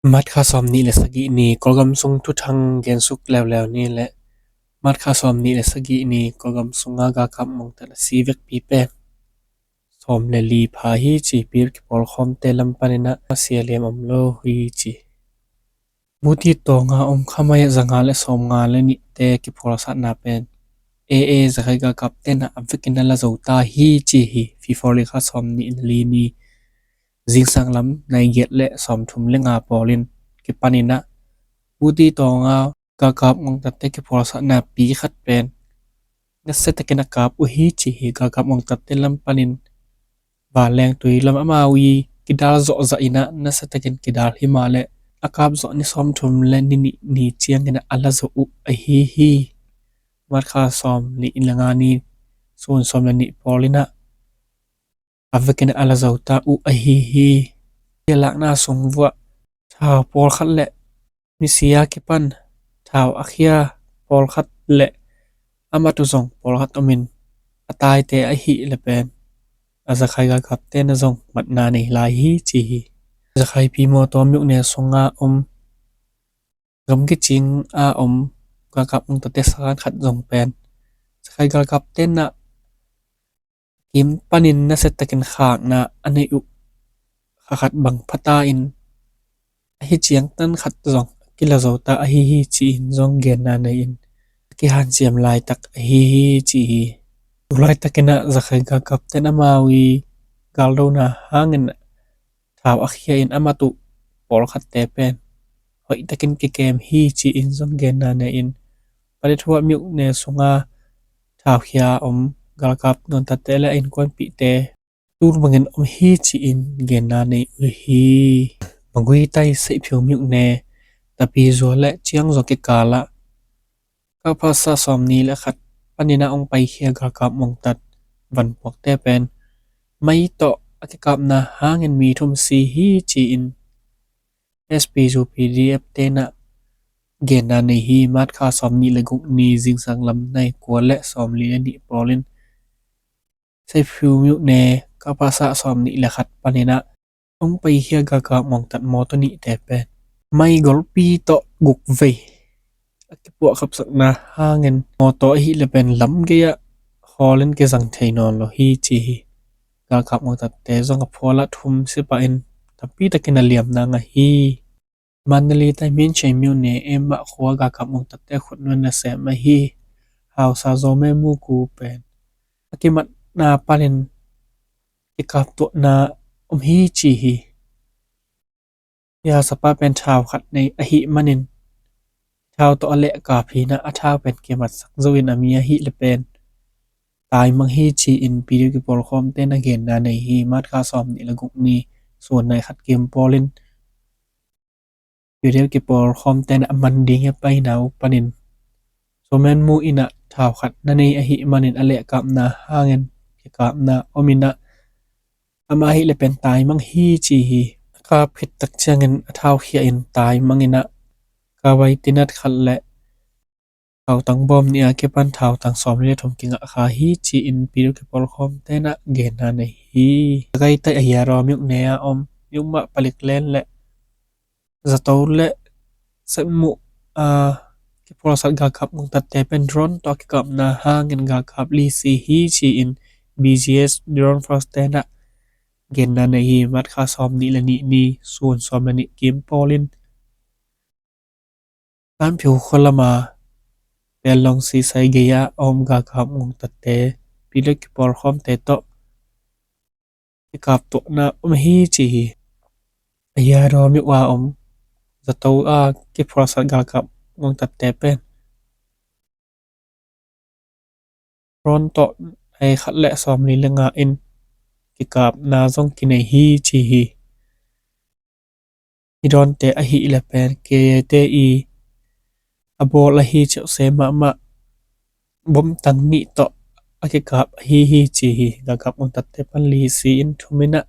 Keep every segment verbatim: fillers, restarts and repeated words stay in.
March kha sawm nih le sagih ni Kawlgam sung thuthang gensuk leuleu ni le March kha sawm nih le sagih ni Kawlgam sunga galkap ngongtat a si vekpi pen sawm le li pha hi ci. Pi kipawlkhawmte lam panin ah a sia liam om lo hi ci. Buti tawnga om khamai a zanga le sawmnga le nihte kiphualsatna pen A A Zakhai galkapte na a vekin a la zo ta hi ci hi. Fifori kha sawm nih le li ni zingsang lam nai giat le sawmthum le nga pawlin kipanin ah Buti tawnga galkap ngongtatte kiphualsatna pi khat pen nasia takin a kap uh hi ci hi. Galkap ngongtatte lam panin vanleng tui lam amau i kidal zawh zah in ah nasia takin kidal hi mah le a kap zawh ni sawmthum le ni nih ni ciangin ah a la zo uh ahi hi. March kha sawm nih le nga ni sun sawm le nih pawlin ah a vekin a la zo ta uh ahi hi. Sia lakna sung vuah thau pawlkhat le misia kipan thau a khia pawlkhat le a mat uh zong pawlkhat omin a taite ahih le pen a Zakhai galkapte na zong matna nei lai hi ci hi. Zakhai pi mawtaw miuhne sunga om gam kicing a om galkap ngongtatte sakan khat zong pen Zakhai galkapte na kim panin nasia takin khakna a nei uh kha khat bang phata in ahi ciang tan khat zong kila zo ta ahi hi ci-in zong genna nei in a kihanciam laitak ahi hi ci hi. Tu laitakin ah Zakhai galkapten amau i galdona hangin thau a khia in a mat uh pawlkhatte pen hoih takin kikem hi ci-in zong genna nei in Paletwa miuhne sunga thau khia om galkap ngongtatte le a innkuanpihte tul bangin om hi ci-in genna nei uh hi. Magui tai Seihphiu miuhne Tapizual le Ciangzual kikal ah Kha pha sa sawm nih le khat panin a ong paikhia galkap ngongtat vanpuakte pen mai tawh a kikapna hangin mi thum si hi ci-in S P U P D F te na genna nei hi. March kha sawm nih le guk ni zingsang lam nai kua le sawm li le nih pawlin Seihphiu miuhne Kha pha sa sawm nih le khat panin a ong paikhia galkap ngongtat mawtaw nihte pen mai golpi tawh guk vei a kipuah khapsakna hangin mawtaw ahih le pen lam gei ah khawlin kizang thei nawn lo hi ci hi. Galkap ngongtatte zong a phual ah thum si pahin tampi takin a liamna ngah hi. Mandalay tai Minchei miuhne Emma khua galkap ngongtatte khutnuai nasem ahi Hausa Zomen Muku pen a kimatna panin kikaptuahna om hi ci hi. Piasapa pen thau khat nei ahih manin thau tawh a lehkap hi in a thau pen kimatsak zo in a mi ahih le pen taimang hi ci-in P D F kipawlkhawmte na genna nei hi. March kha sawm nih le guk ni sun nai khat kim pawlin P D F kipawlkhawmte na a man ding hi a paina uh panin Zomen Mu in a thau khat na nei ahih manin a lehkapna hangin kikapna om in a amah ahih le pen taimang hi ci hi. A kap khit tak ciangin a thau khia in taimang in a kawai tinat khat le thautang bawm nih a kipan thautang sawm li le thum kingah kha hi ci-in P D F kipawlkhawmte na genna nei hi. Gaitai a hiaraw miuhne a om miuhmah palik len le zato le setmuh a kiphualsat galkap ngongtatte pen drone tawh a kikapna hangin galkap li si hi ci-in B G S drone force te na genna nei hi. March kha sawm nih le nih ni sun sawm le nih kim pawlin Kanphiu khua lama Pellong sisai gei-ah a om galkap ngongtatte P D F kipawlkhawmte tawh kikaptuahna om hi ci hi. A hiaraw miuh a om zato a kiphualsat galkap ngongtatte pen drone tawh nai khat le sawm li le nga in kikapna zong kinei hi ci hi. Hi dronete ahih le pen K A te i a bawl ahi ceuhse mahmah bom tang nih tawh a kikap ahi hi ci hi. Galkap ngongtatte pan li si in thum in a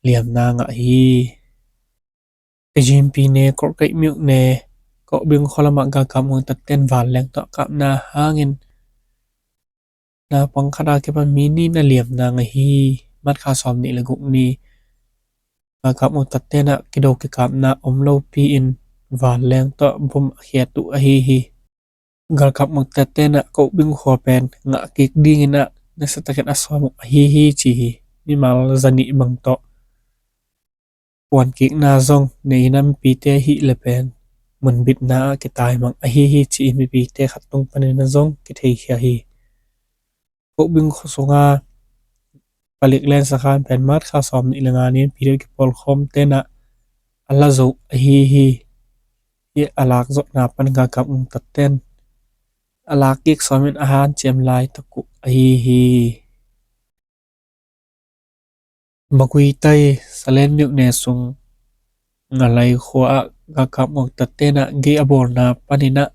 liamna ngah hi. Kajimpi ne Kawlkaih miuh ne Kawhbing khua lamah galkap ngongtatten vanleng tawh a kapna hangin naupang khat a kipan mi nih na liamna ngah hi. March kha sawm nih le guk ni Galkap ngongtatte in ah kido kikapna om lopi in vanleng tawh bom a khiat uh ahi hi. Galkap ngongtatte in ah Kobing khua pen ngah kik dingin ah nasiatakin a sawm uh ahi hi ci hi. Mimal zanih bang tawh puan kikna zong nei in ah mipite hih le pen munbitna ah kitaimang ahi hi ci-in mipite khat tung panin ah zong kitheikhia hi. Kobing khua sunga palik len sakhan pen March kha sawm nih le nga ni-in P D F kipawlkhawmte in ah a la zo ahi hi. Hih a lak zawhna pan galkap ngongtatte in a lak kik sawmin a hanciam laitak uh ahi hi. Magway tai Salen myone sung Ngalai khua ah galkap ngongtatte in ah gei a bawlna panin ah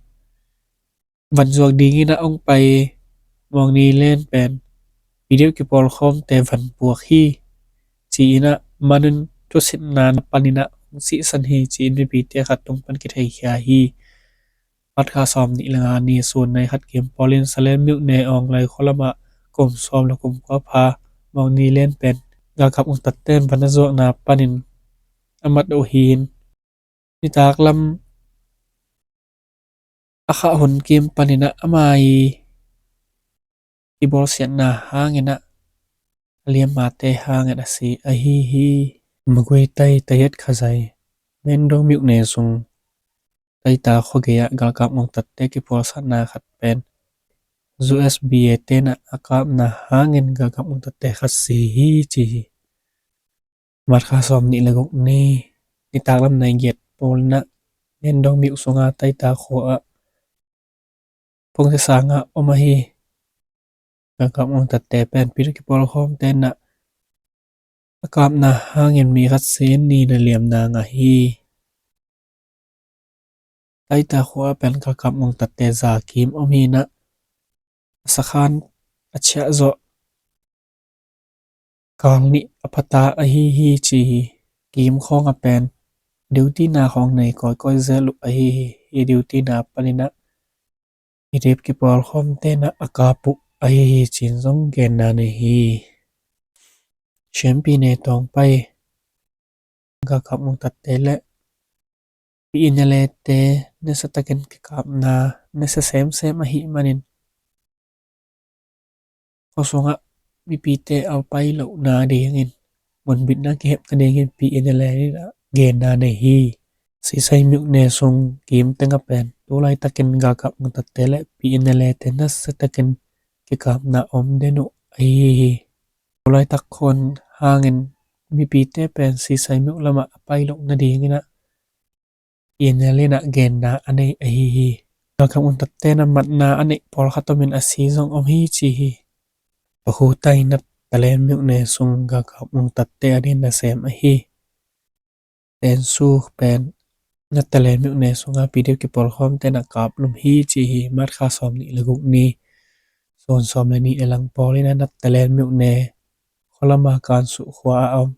van zuak dingin ah hong pai Mawngni Len pen P D F kipawlkhawmte van puak hi ci-in ah manun thusitna panin ah hong sihsan hi ci-in mipite khat tung pan kitheikhia hi. March kha sawm nih le nga ni sun nai khat kim pawlin Salen myone Awnglai khua lamah kum sawm le kum kua pha Mawngni Len pen galkap ngongtatte in van a zuakna panin a mat uh hi. Nitak lam a khah hun kim panin ah ama i kibawlsiatna hangin ah a liammate hangin a si ahi hi. Magway tai Tayet Khazai Mendong myone sung Taita khua gei ah galkap ngongtatte kipawlsatna khat pen U S B A te in ah a kapna hangin galkap ngongtatte khat si hi ci hi. March kha sawm nih le guk ni nitak lam nai giat pawlin ah Mendong myo sunga Taita khua ah phungte sanga om ahi galkap ngongtatte pen P D F kipawlkhawmte in ah a kapna hangin mi khat si-in ni na liamna ngah hi. Taita khua ah pen galkap ngongtatte za kim om hi-in ah a sakhan a ciah zawh kal nih a phata ahi hi ci hi. Kim khawng a pen duty na khawng nei kawikawi zel uh ahi hi. Hi duty na panin ah P D F kipawlkhawmte in ah a kap uh ahi hi ci-in zong genna nei hi. Siampi ne tawng pai galkap ngongtatte le P N L A te nasiatakin kikapna nasia semsem ahih manin khua sungah mipite a pai lohna dingin munbitna kihepna dingin P N L A in ah genna nei hi. Sisai myone sung kim teng a pen tu laitakin galkap ngongtatte le P N L A te nasiatakin kikapna om den uh ahi hi. Tu laitak khua hangin mipite pen Sisai myo lamah a pai lohna dingin ah P N L A in ah genna a nei ahi hi. Galkap ngongtatte in ah matna a neih pawlkhat omin a si zong om hi ci hi. Pahu tai Nahtalen myone sung galkap ngongtatte a din nasem ahi Tensu pen Nahtalen myone sunga P D F kipawlkhawmte in ah kap lum hi ci hi. March kha sawm nih le guk ni sun sawm le nih le lang pawlin ah Nahtalen myone khua lama Kansu khua a om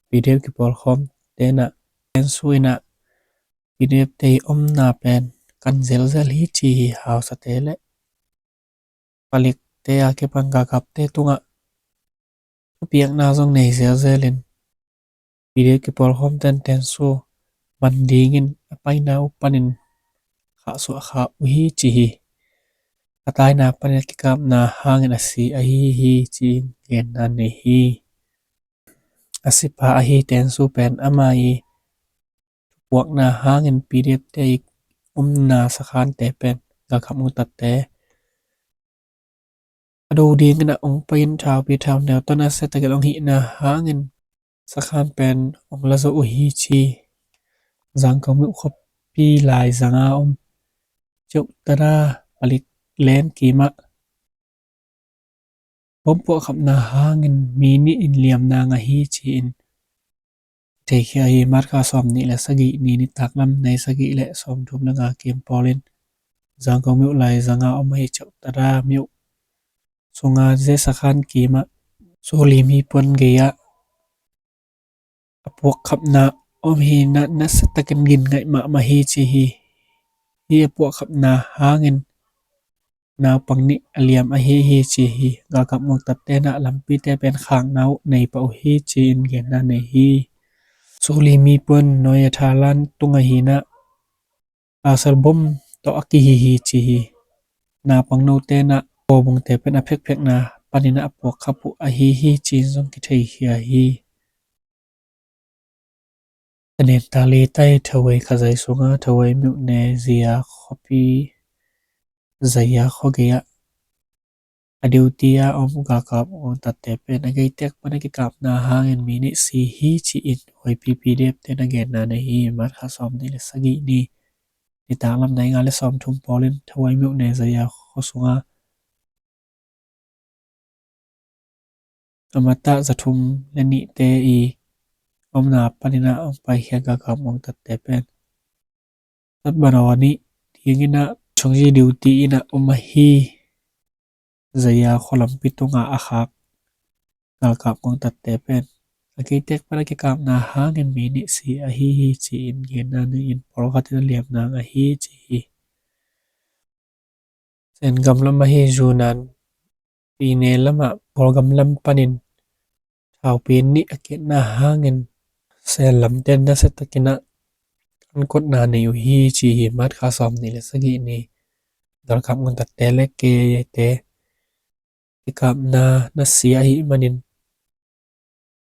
P D F kipawlkhawmte in ah Tensu in ah P D F te i omna pen kan zelzel hi ci hi. Hausate le palikte a kipan galkapte tungah thupiakna zong nei zelzelin P D F kipawlkhawmte in Tensu man dingin a paina uh panin khahsuah kha uh hi ci hi. A taina panin a kikapna hangin a si ahi hi ci-in genna nei hi. A sipa ahi Tensu pen ama i thupuakna hangin P D F te i omna sakhante pen galkap ngongtatte a do dingin ah hong pai-in thaupi thauneu tawh nasiatakin hong hihna hangin sakhan pen hong la zo uh hi ci. Zangkong myo khuapi lai zanga om Ceuh Tada palik len kimah bom puahkhapna hangin mi nih in liamna ngah hi ci-in theikhia hi. March kha sawm nih le sagih ni nitak lam nai sagih le sawmthum le nga kim pawlin Zangkong myo lai zanga om ahi Ceuh Tada myo sunga ze sakhan kimah sulim hi puan gei-ah a puakkhapna om hi-in ah nasiatakin gin ngaih mahmah hi ci hi. Hi a puakkhapna hangin naupang nih a liam ahi hi ci hi. Galkap ngongtatte in ah lampite pen khakna uh nei pah uh hi ci-in genna nei hi. Suli mipuan Noya Thalan tungah hinah pasal bom tawh a kihi hi ci hi. Naupang note inah kawbungte pen a phekphekna paninah a puak khap uh ahi hi ci-in zong kitheikhia hi. Ka nen ta le tai Thawai khazai sungah Thawai myone Zaya khuapi, Zaya khua gei-ah a duty a om galkap ngongtatte pen a geitek pana kikapna hangin mi nih si hi ci-in YPP depte na genna nei hi. March kha sawm nih le sagih ni nitaklam nai nga le sawm thum pawlin Thawai myone Zaya khua sungah a matah za thum le nihte i omna paninah hong paikhia galkap ngongtatte pen tatbanawh a nih dinginah chongji duty inah om ahi. Zaya khua lampi tungah a khak galkap ngongtatte pen a keitek pana kikapna hangin mi nih si ahi hi ci-in genna nei-in pawlkhat in a liamna ahi ci hi. Sengam lam ahi Yunnan pine lamah Kawlgam lam panin thaupi nih a kiatna hangin Sen lamte nasiatakinah an kotna nei uh hi ci hi. March kha sawm nih le sagih ni galkap ngongtatte le KIA te kikapna nasia ahih manin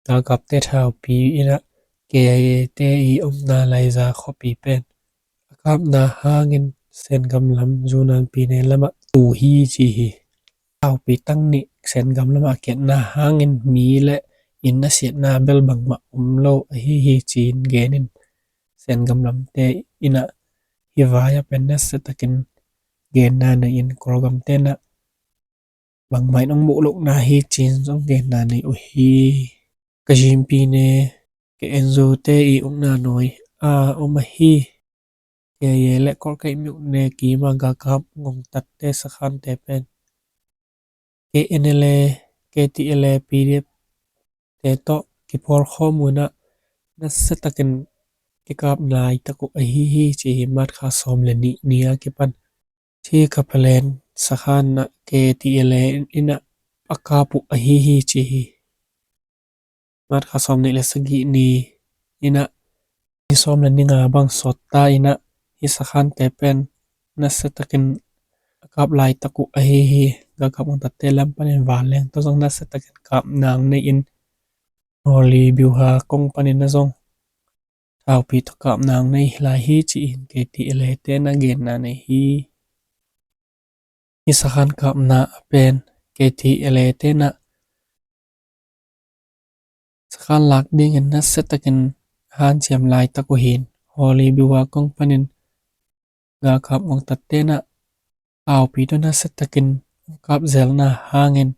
galkapte thaupi inah KIA te i omna Laiza khuapi pen a kapna hangin Sengam lam Yunnan pine lamah tu hi ci hi. Thaupi tang nih Sengam lamah a kiatna hangin mi le inn a siatna bel bangmah om lo ahi hi ci-in genin Sengam lamte inah hih vai-ah pen nasiatakin genna nei-in Kawlgamte inah bangmah in hong muh lohna hi ci-in zong genna nei uh hi. Kachin pine KNU te i ukna nuai a om ahi KIA le Kawlkeih myone kima galkap ngongtatte sakhante pen KNLA, KTLA, PDF te tawh kipawlkhawm uh inah nasiatakin kikap laitak uh ahi hi ci hi. March kha sawm le nih ni-a kipan Thikapalen sakhan ah KTLA inah a kap uh ahi hi ci hi. March kha sawm nih le sagih ni inah ni sawm le ni nga bang sawtta inah hih sakhante pen nasiatakin a kap laitak uh ahi hi. Galkap ngongtatte lam panin vanleng tawh zong nasiatakin kap nang nei-in Hawley Biuha kong panin a zong thaupi tawh kap nang nei lai hi ci-in KTLA te na genna nei hi. Hih sakhan kapna a pen KTLA te na sakhan lak dingin nasiatakin hanciam laitak uh hi. Hawley Biuha kong panin galkap ngongtatte na thaupi tawh nasiatakin kap zelna hangin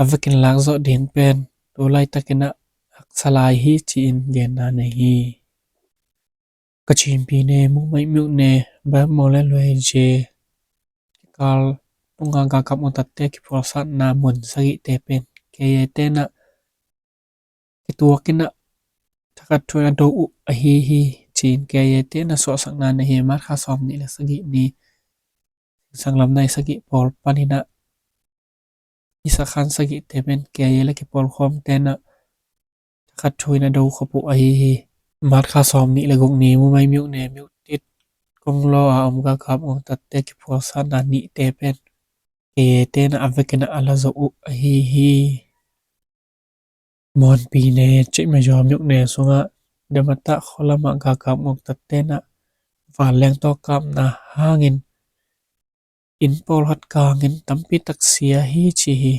a vekin lakzawh ding pen tu laitakin ah haksa lai hi ci-in genna nei hi. Kachin pine Mumaih myone Bammaw le Luaije kikal tunga galkap ngongtatte kiphualsatna mun sagihte pen KIA te na kituakin ah thakhat thu-in a do uh ahi hi ci-in KIA te na suahsakna nei hi. March kha sawm nih le sagih ni sanglam nai sagih pawl panin ah hih sakhan sagihte pen KIA le kipawlkhawmte na thakhat thu-in a do khop uh ahi hi. March kha sawm nih le guk ni Mumaih myone Myutit konglaw a om galkap ngongtatte kiphualsatna nihte pen KIA te na a vekin ah a la zawh uh ahi hi. Mon pine Cik Mayaw myone sungah Damatah khua lamah galkap ngongtatte na vanleng tawh kapna hangin inn pawlkhat kangin tampi tak sia hi ci hi.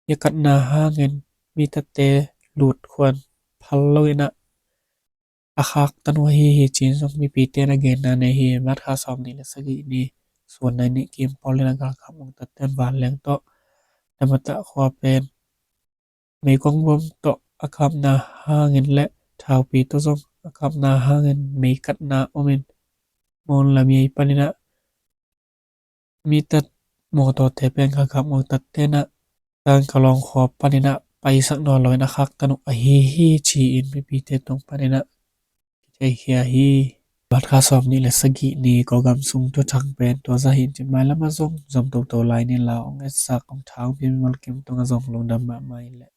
Hih a katna hangin mi tatte lutkhuan phal lo-in ah a khaktan uh ahi hi ci-in zong mipite na genna nei hi. March kha sawm nih le sagih ni suan nai nih kim pawl in ah galkap ngongtatte vanleng tawh Damatah khua pen meikuang bom tawh a kapna hangin le thaupi tawh zong a kapna hangin mei katna omin Mon lam ei panin ah mi tat mawtawte pen galkap ngongtatte na Tangkalawng khua panin ah paisak nawn lo-in a khaktan uh ahi hi ci-in mipite tung panin ah kitheikhia hi. March kha sawm nih le sagih ni Kawlgam sung thuthang pen tua zah hi in cin, mailam ah zong zom toto lai ni. Lau hong etsak, hong tha hong pia mimal kim tungah zong lungdam mahmah in leh